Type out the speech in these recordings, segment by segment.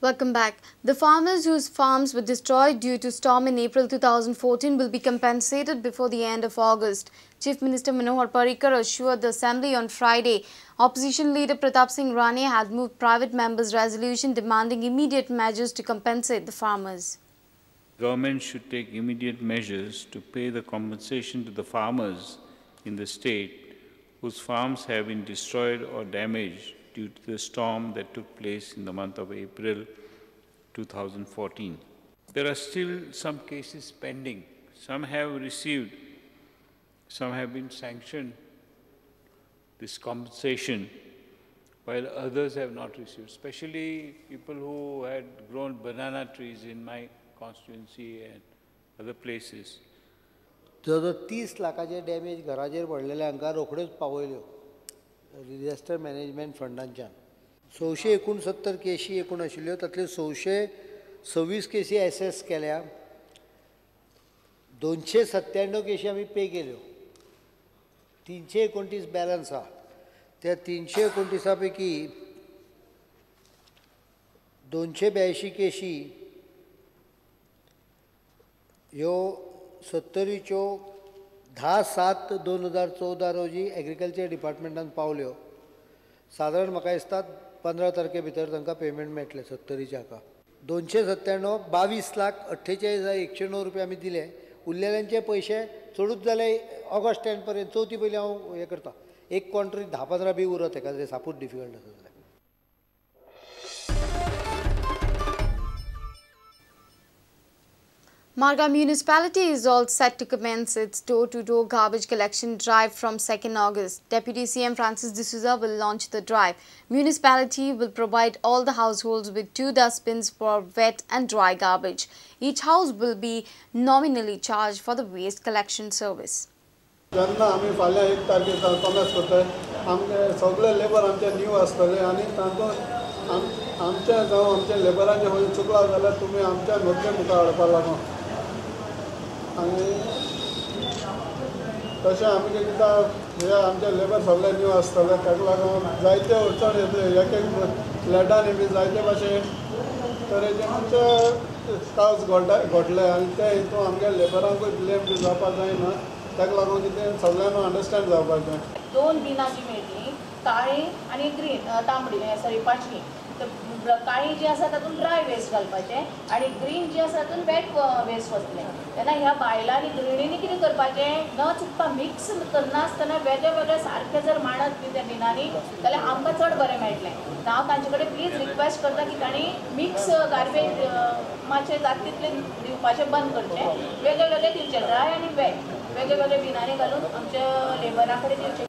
Welcome back. The farmers whose farms were destroyed due to storm in April 2014 will be compensated before the end of August. Chief Minister Manohar Parrikar assured the assembly on Friday. Opposition leader Pratap Singh Rane had moved private members' resolution demanding immediate measures to compensate the farmers. Government should take immediate measures to pay the compensation to the farmers in the state whose farms have been destroyed or damaged due to the storm that took place in the month of April 2014. There are still some cases pending. Some have received, some have been sanctioned this compensation, while others have not received, especially people who had grown banana trees in my constituency and other places. जवळ 30 लाखाचे damage घराचेर पडलेले हांकां रोखड्योच पावयल्यो disaster management फंडांच्यान. 669 केशी एकूण आशिल्ल्यो, तातल्यो 626 केसी एसेस केल्या, 297 केशी आमी पे केल्यो, 329 बॅलन्स आहा. त्या 329 पैकी 282 केशी ह्यो सत्तरीच्यो 10/7/2014 रोजी एग्रीकल्चर डिपार्टमेंटान पावल्यो. सादारण म्हाका दिसता 15 तारखे भितर तांकां पेमेंट मेळटलें सत्तरीच्या हाका. 297 22,48,109 रुपया आमी दिले. उरलेल्यांचे पयशे चडूच जाले ऑगस्ट 10 पर्यंत, चवथी पयलीं हांव हें करता. एक कॉन्ट्री 10-15 बी उरत हेका, तें सापूच डिफिकल्ट आसा जाल्यार. Margao Municipality is all set to commence its door-to-door garbage collection drive from 2nd August. Deputy CM Francis D'Souza will launch the drive. Municipality will provide all the households with 2 dustbins for wet and dry garbage. Each house will be nominally charged for the waste collection service. जेन्ना आमी फाल्यां 1 तारखेर कॉमेर्स करताय, आमचे सगळे labour आमचे new आसतले आनी तातूंत आमचे जावं आमच्या लेबरांचे खंय चुकलां जाल्यार तुमी आमच्या नदरे मुखार हाडपाक लागो. आनी तशें आमी कितें हे आमचे लेबर सगळे न्यू आसतले, ताका लागून जायते अडचण येतले. एक एक फ्लॅटांनी बी जायते भाशेन तरेचे आमचे कावस घडले आनी ते हितून आमगे लेबरांकूय ब्लेम बी जावपाक जायना. ताका लागून कितें सगळ्यांक अंडरस्टँड जावपाक जाय. 2 बिनां जी मेळटली, काळी आनी ग्रीन, तांबडी सॉरी पांचवी. काळी जी आसा तातूंत ड्राय वेस्ट घालपाचें आनी ग्रीन जी आसा तातूंत वेट वेस्ट वतलें. तेन्ना ह्या बायलांनी गृहिणींनी कितें करपाचें, न चुकता मिक्स करनासतना वेगळे वेगळे सारकें जर मांडत न्ही त्या बिनांनी जाल्यार आमकां चड बरें मेळटलें. हांव तांचे कडेन प्लीज रिक्वेस्ट करता की तांणी मिक्स गार्बेज मातशें जाता तितलें दिवपाचें बंद करचें, वेगळे वेगळे दिवचें, ड्राय आनी वेट वेगळे वेगळे बिनांनी घालून आमच्या लेबरा कडेन दिवचें.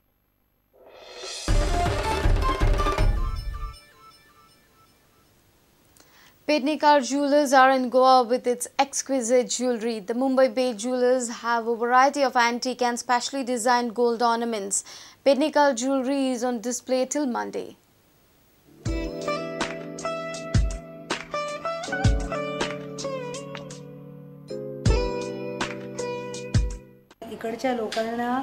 Pednekar Jewellers are in Goa with its exquisite jewellery. The Mumbai-based jewellers have a variety of antique and specially designed gold ornaments. Pednekar jewellery is on display till Monday. इकडच्या लोकांना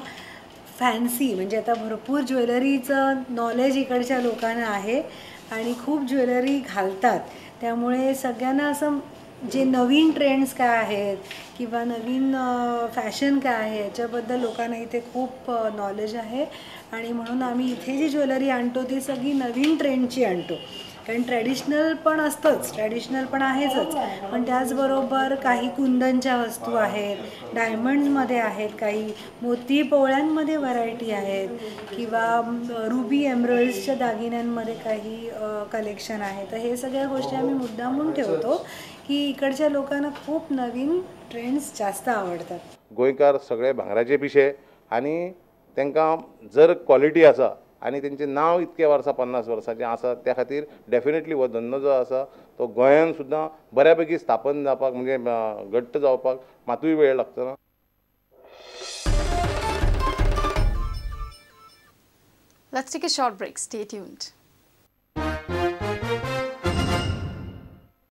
fancy म्हणजे आता भरपूर ज्वेलरीचं नॉलेज इकडच्या लोकांना आहे आणि खूप ज्वेलरी घालतात, त्यामुळे सगळ्यांना असं जे नवीन ट्रेंड्स काय आहेत किंवा नवीन फॅशन काय आहे याच्याबद्दल लोकांना इथे खूप नॉलेज आहे. आणि म्हणून आम्ही इथे जी ज्वेलरी आणतो ती सगळी नवीन ट्रेंडची आणतो, कारण ट्रेडिशनल पण असतंच, ट्रेडिशनल पण आहेच, पण त्याचबरोबर काही कुंदनच्या वस्तू आहेत, डायमंड्समध्ये आहेत, काही मोती पोवळ्यांमध्ये व्हरायटी आहेत किंवा रुबी एमरल्ड्सच्या दागिन्यांमध्ये काही कलेक्शन आहे. तर हे सगळ्या गोष्टी आम्ही मुद्दामून ठेवतो की इकडच्या लोकांना खूप नवीन ट्रेंड्स जास्त आवडतात. गोंयकार सगळे भांगराचे पिशे आनी तांकां जर क्वॉलिटी आसा आनी तेंचें नांव इतके वर्सां 50 वर्सांचें आसा, त्या खातीर डेफिनेटली हो धंदो जो आसा तो गोंयान सुद्दां बऱ्या पैकी स्थापन जावपाक म्हणजे घट्ट जावपाक मातूय वेळ लागचो ना. Let's take a short break. Stay tuned.